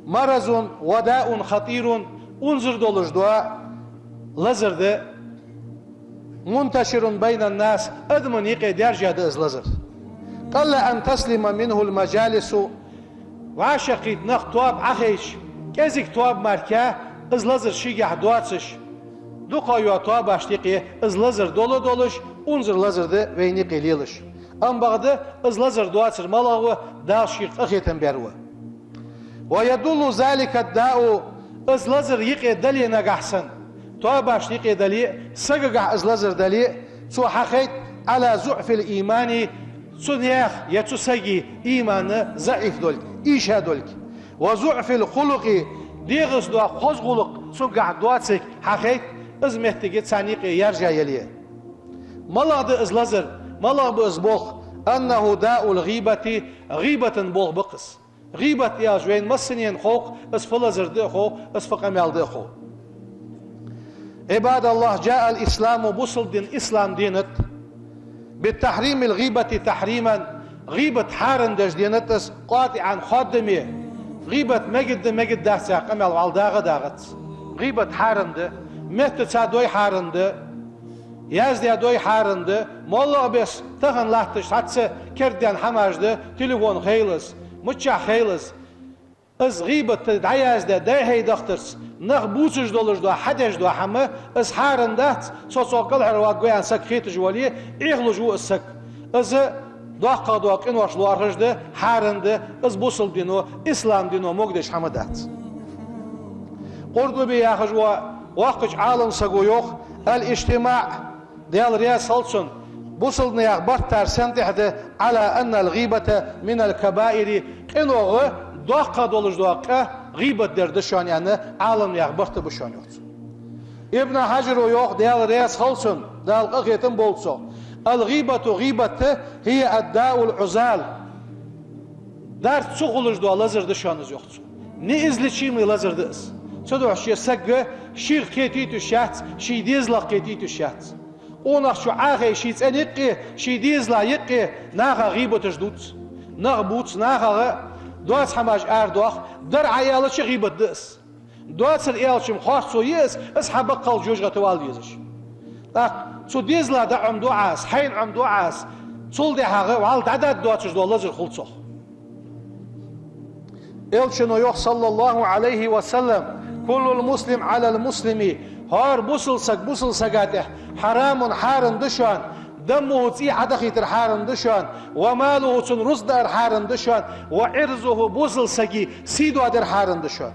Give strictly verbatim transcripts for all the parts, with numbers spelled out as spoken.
مرض وداء خطير, унзара долаш дола лазар да, منتشر بين الناس, адамий юкъе даьржа да из лазар. قل أن تسلم منه المجالس, вӀашагӀкхийтта нах тоаба Ӏохайча, кӀезига тоаба мара из лазар шийгахьа доацаш, дукха йола тоабашта юкъе из лазар дола долаш, унзара лазар да вайна юкъе лелаш. Амма бакъда из лазар доацар малагӀа ва, Дала шийх къахетам баьр ва. ويدل ذلك الداء, из лазар юкъе дале нагахьа санна, тоабашта юкъе дале, сагагахьа из лазар дале, цо хьахайт على ضعف الإيمان, цу наьха е цу сага иман заӀиф долга, ийша долга. وضعف الخلق, дегӀаца дола хоза гӀулакх цунгахьа доацилга хьахайт, из моттиг царна юкъе яьржа яле. МалагӀа да из лазар, малагӀа ба из болх? أنه داء الغيبة, гӀийбата болх ба-кх из. ГӀийбат аьлча вайна массанена хов-кх, из фу лазар да а хов, из фу къамаьл да а хов. عباد الله, جاء الإسلام, бусалба ди ислам ди да, بتحريم الغيبة تحريما, гӀийбат хьарам деш ди да из, قاطعا, хоадаме. ГӀийбат мегаргда, мегаргдац яха къамаьл вӀалла дагӀа а дагӀац. ГӀийбат хьарам да, меттаца дой хьарам да, яздаь дой хьарам да, моллагӀа беса тахан латташ цхьацца кердадаьнна хӀамаш да, телефон хийла из, миччахьа хийла из. Из гӀийбат дӀаяздаь, дӀай-хьай дахийтарца, нах бувцаш долаш дола, хьадеш дола хӀама, из хьарам дац, со цох кӀалхарваргва аьнна саг хеташ вале, Ӏехалуш ва из саг. Из доккхагӀа дола къинош лоархӀаш да, хьарам да, из бусалба дино, ислам дино могадеш хӀама дац. Къуртуби яхаш вола воккхача Ӏаламсаго йоах: الاجتماع, Даьла раьза хилва цунна, бусалба наьха барт тара сенна тӀехь да, على أن الغيبة من الكبائر, къинойх доккхагӀа долаш дола къа гӀийбат дар да шоана аьнна, Ӏаламнаьха барт ба шоана, йоах цо. Ибн Хьажара йоах, Даьла раьза хилва цунна, Дала къахетам болба цох: الغيبة, гӀийбат, هي الداء العضال, дарца цу хулаш дола лазар да шоана из, йоах цо. Неизлечимый лазар да из. Цудухьа ший саг шийх кхетийта йиш яц, ший дезалах кхетийта йиш яц. Къонахчо Ӏохайша ший цӀен юкъе, ший дезала юкъе наха гӀийбаташ дувц. Нах бувц, нахагара доаца хӀамаш арадоах, дар Ӏа аьлча гӀийбат да из. Доацар аьлча-м харцо я из, из хьа баккхал жожагӀате вала везаш. ТӀаккха цу дезала дӀа Ӏомаду Ӏа из, хьайна Ӏомаду Ӏа из, цул тӀехьагӀа вӀалла дӀадаргдоацаш дола лазар хул цох. Элчано йоах, صلى الله عليه وسلم: كل المسلم على المسلم, хӀара бусалба саг бусалба сага тӀехь حرام, хьарам да шоана, دمه, цӀий Ӏодахийтар хьарам да шоана, وماله, цун рузкъа даар хьарам да шоана, وعرضه, бусалба сага сий доадар хьарам да шоана.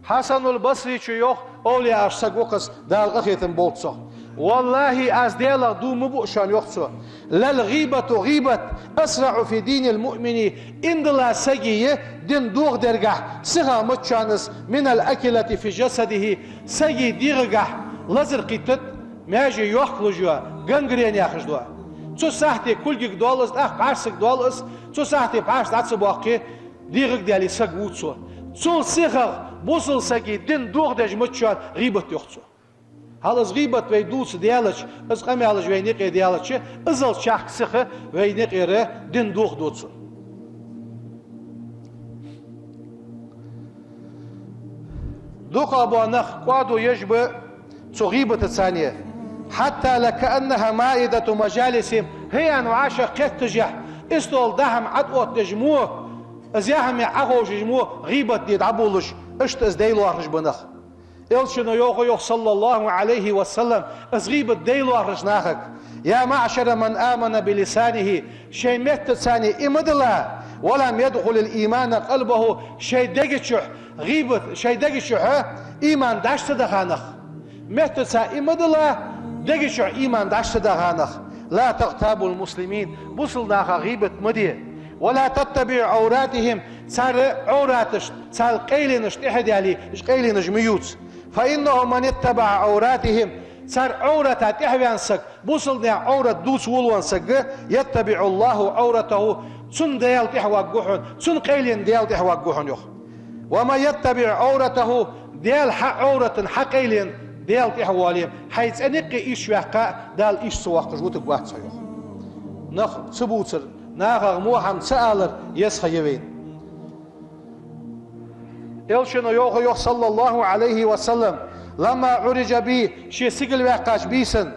Хьасанул Басрийчо йоах, овлияашта саг ва-кх из, Дала къахетам болба цох: والله, аз Даьлах дув ма буъ шоана, йоах цо, للغيبة, гӀийбат, أسرع في دين المؤمن, иман дола сага дин дохадергахьа сихагӀа ма да шоана из, من الأكلة في جسده, сага дегӀагахьа лазар кхийттад, маьже йохкалуш я, гангрена яхаш дола. Цу сахьте кулгага доал из, тӀаккха пхьарсага доал из, цу сахьте пхьарс дӀа ца боаккхе, дегӀагадаьле саг вувц цо. Цул сихагӀа бусалба сага дин дохадеш ма да шоана гӀийбат, йоах цо. Хьал из гӀийбат вай дувца даьлча, из къамаьлаш вайна юкъе даьлча, иззал чехка сиха вайна юкъера дин дохаду цо. ДукхагӀа бола нах кӀоадо еш ба цу гӀийбатаца. حتى لكأنها مائدة مجالسهم, хӀе аьнна вӀашагӀкхетташехь, истола дӀа хӀама Ӏооттадеш мо, из яхьаме Ӏоховшаш мо гӀийбат де дӀаболалуш, иштта из дай лоархӀаш ба нах. Элчано йоах, йоах, صلى الله عليه وسلم, из гӀийбат дай лоархӀача нахага: يا معشر من آمن بلسانه, шоай меттаца иман дилла, ولم يدخل الإيمان قلبه, шоай дега чу гӀийбат, шоай дега чу иман дӀа ца даха нах. Меттаца иман дилла, дега чу иман дӀа ца даха нах. لا تغتابوا المسلمين, бусалба наха гӀийбат ма де. ولا تتبعوا عوراتهم, цар Ӏовраташта, цар къайленашта тӀехьа даьле, уж къайленаш ма ювца. فإنه من اتبع عوراتهم, цар Ӏоврата тӀехьа ваьнна саг, бусалба наьха Ӏоврат дувца волавенна саг, يتبع الله عورته, цун Даьла тӀехьа варгва хьона, цун къайлен Даьла тӀехьа варгва хьона, йоах. ومن يتبع عورته, Даьла хьа Ӏовратан, хьа къайлен Даьла тӀехьа воале, хьай цӀен юкъе ийрча ваьккха, Дала ийрча ца воаккхаш вутаргвац хьо, йоах. Нах ца бувцар, нахага во хӀама ца алар еза ха я вайна. Элчано йоах, йоах, صلى الله عليه وسلم: لما عرج بي, ше сигала ваьккхача бийсан,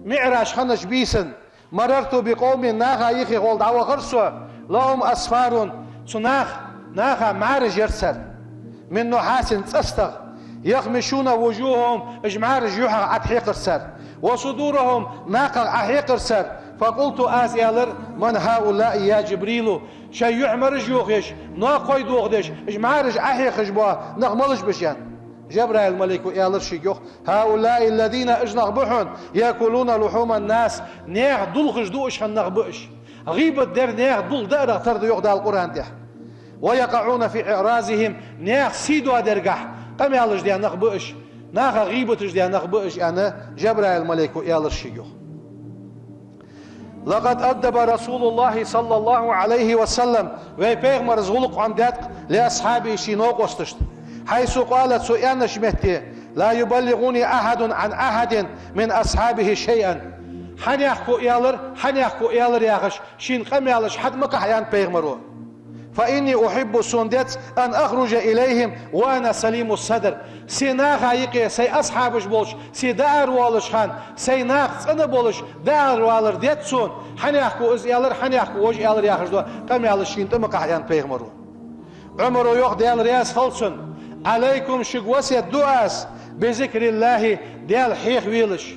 миӀраж хиннача бийсан, مررت بقوم, наха юхе гӀолла дӀавахар со, لهم أسفار, цу нах, наха мӀараш яр цар, من نحاس, цӀастагӀа, يخمشون وجوههم, уж мӀараш юхьах ӀотӀахьекхар цар, وصدورهم, накхах Ӏохьекхар цар. فقلت, аз аьлар: من هؤلاء يا جبريل؟ Шоай юхьмараш йохаеш, нокхой дохадеш, уж мӀараш Ӏохьекхаш бола нах малаш ба уж, аьнна. Жабраил малайко аьлар шийга, йоах: هؤلاء الذين, уж нах ба хьона, يأكلون لحوم الناس, наьха дулхаш дуаш хинна нах ба уж. ГӀийбат дер наьха дулх даарах тара да, йоах Дала Къуръан тӀа. ويقعون في أعراضهم, наьха сий доадергахьа къамаьлаш деш нах ба уж, наха гӀийбаташ деш нах ба уж, аьнна, Жабраил малайко аьлар шийга, йоах. لقد أدب رسول الله صلى الله عليه وسلم, вай пайхамара гӀулакх Ӏомадаьд لأصحابه, ший новкъосташта, حيث قال, цо аьннача метте: لا يبلغني أحد عن أحد من أصحابه شيئا. Хьанехко аьлар, хьанехко аьлар яхаш, шийна къамаьлаш хьатӀа ма кхахьа, аьннад пайхамаро. فإني أحب, сона деза, أن أخرج إليهم وأنا سليم الصدر, се наха юкъе сай асхьабаш болча, се даар волаш хана, сай нах цӀена болаш даар валар деза сона, хьанехко из аьлар, хьанехко вож аьлар яхаш дола къамаьлаш шийна тӀа ма кхахьа, аьннад пайхамаро. Ӏумара йоах, Даьла раьза хилва цунна: عليكم, шуга васкет ду аз, بذكر الله, Даьла хьехавелаш,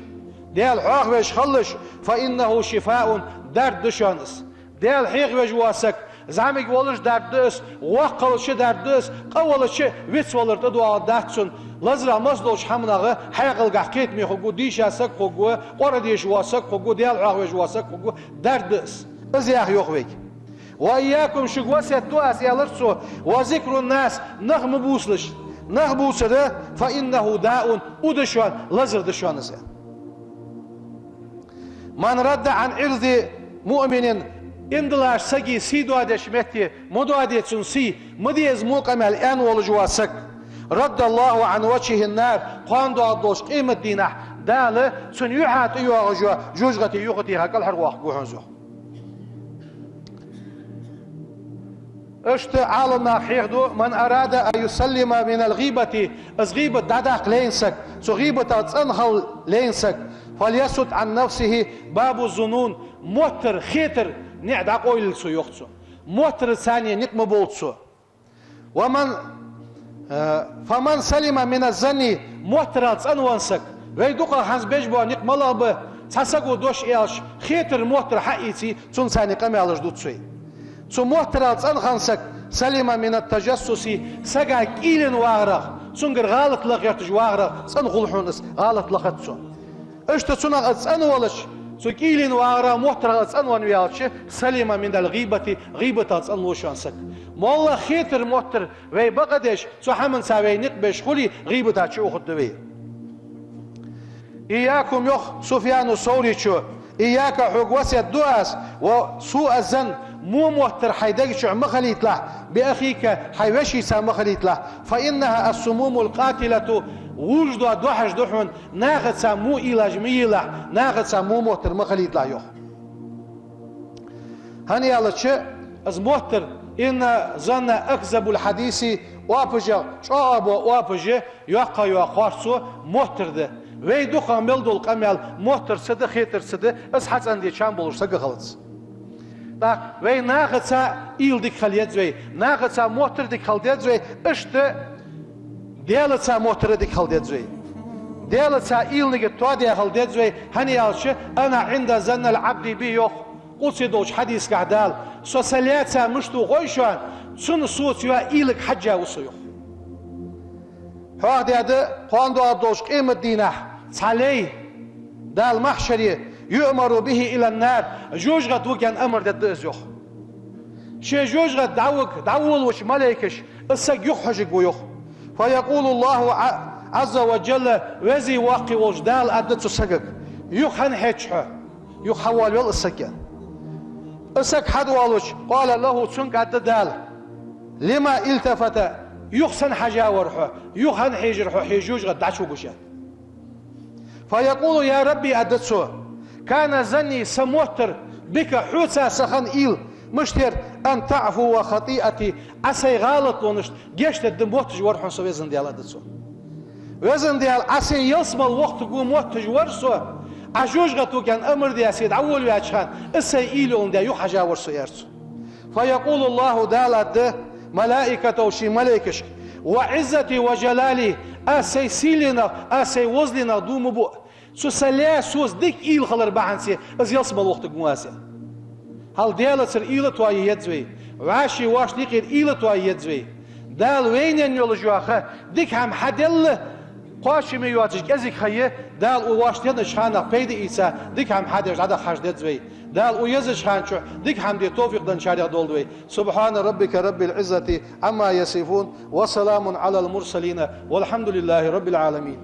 Даьла хьоахавеш хилалаш, فإنه شفاء, дарба да шоана из. Даьла хьехавеш вола саг, зӀамига волаш дарба да из, воккха хилча дарба да из, къа волча вицвалар тӀадоагӀаргдац цунна. Лазарах массадолча хӀаманах хьаькъалгахьа кхетаме хургва, дийша саг хургва, Къуръан деша вола саг хургва, Даьла хьоахавеш вола саг хургва, дарба да из. Из яха йоах вайга. وإياكم, шуга васкет ду аз, аьлар цо, وذكر الناس, нах ма бувцалаш. Нах бувцар, فإنه داء, у да шоана, лазар да шоана из. من رد عن عرض مؤمن, иман долча сага сий доадеш метте, ма доаде цун сий, ма де из во къамаьл аьнна волаш вола саг, رد الله عن وجهه النار, кхоана доагӀаш долча къематдийнахьа Дала цун юхьа тӀайоагӀаш йола жожагӀате юхатеха кӀалхарвоаккхаргва хьона из, йоах. Иштта Ӏаламнаха хьехаду: من أراد أن يسلم من الغيبة, из гӀийбат дӀадаккха лайна саг, цу гӀийбатах цӀена хила лайна саг, فليسد عن نفسه باب الظنون, моттар, хетар ниӀ дӀакъовлийла цо, йоах цо. Моттарца никъ ма бовла цо. ومن, э, فمن سلم من الظن, моттарах цӀенвенна саг. Вай дукхагӀа хӀанз беш бола никъ малагӀа ба? Цхьа саго дош аьлча, хетар, моттар хьаийце, цунца къамаьлаш дувц вай. Цу моттарах цӀена хинна саг, سلم من التجسس, сага кӀийлен вагӀарах, цунгара гӀалат лаха гӀерташ вагӀарах цӀена хул хьона из, гӀалат лахац цо. Иштта цунах из цӀена волча, цу кӀийлен вагӀарах, моттарах из цӀенвенна ваьлча, سلم من الغيبة, гӀийбатах цӀенлу шоана саг. МоллагӀа хетар, моттар вай бакъдеш, цу хӀаманца вай никъ беш хуле, гӀийбата чуухаргда вай. إياكم, йоах Суфьяну Саурийс, إياك, хьога васкет ду аз, وسوء الظن, во моттар хьай дега чу ма хилийталахь, بأخيك, хьай вешийца ма хилийталахь, فإنها السموم القاتلة, вувржа дола дохьаш да хьона, нахаца во уйлаш ма елахь, нахаца во моттар ма хилийталахь, йоах. ХӀана аьлча, из моттар, إن الظن أكذب الحديث, оапаш, чӀоагӀа бола оапаш, йоккха йола харцо моттар да. Вай дукхагӀа мел дола къамаьл моттарца да, хетарца да, из хьацӀенде чам болаш саг хилац. ТӀаккха вай нахаца уйла дика хила еза вай, нахаца моттар дика хила деза вай, иштта Даьлаца моттар дика хила деза вай. Даьлаца уйланиг тоаде хила деза вай, хӀана аьлча, أنا عند ظن العبد بي, йоах къудси долча хьадисагахьа Дала, со са лаьца мишта ва хой шоана, цунна соца йола уйланиг хьежжа ва со, йоах. Хьоахадаьд кхоана доагӀаш долча къематдийнахьа цхьа лай, Дала махьшаре, يؤمر به إلى النار, жожагӀате вига аьнна амар дергда из, йоах. Ше жожагӀате дӀавига, дӀаволавича малейкаш, из саг юха хьожаргва, йоах. فيقول الله ع-, عز وجل, Веза Воккха волча Дала аргда цу сагага: юха хӀана хьежача хьо? Юха хьавоалавел из саг, аьнна. Из саг хьавоалавича, قال له, цунга аргда Дала: لم التفت, юха сенна хьежа вар хьо, юха хӀана хьежар хьо, хьо жожагӀате дӀачувугаш, аьнна. فيقول يا رب, аргда цо, كان ظني, са моттар, بك, хьоца са хинна уйла, Мишта яр? «أن تعفو خطيئتي», Ӏа сай гӀалатлонаш гешт дергда мотташ вар хьона со, Везан Даьла, аргда цо. Везан Даьла, Ӏа сай ялсмала вахийтаргва мотташ вар со, Ӏа жожагӀате кӀен амар даь се дӀаволаваьча хана, из сай уйла йоландаь юхахьежа вар со, аьлар цо. فيقول الله, Дала аргда малаикату, ший малейкашка: «وعزتي وجلالي», аз сай сийленах, аз сай возаленах дув ма буъ, цу са лаьца соца дика уйла хилар бахьанца из ялсмала вахийтаргва аз. Хьал Даьлацара уйла тоае еза вай, вӀаший воашта юкъера уйла тоае еза вай. Дала вайна енна йола жоха дика хӀама хьаделла, кхоачаме йоацаш кӀезига ха я, Дала укх воашта еннача ханах пайда ийца, дика хӀама хьадеш дӀадаха хьажа деза вай. Дала укх езача хана чухь дика хӀама де товфикъ денначарех долда вай. سبحان ربك رب العزة عما يصفون، وسلام على المرسلين، والحمد لله رب العالمين.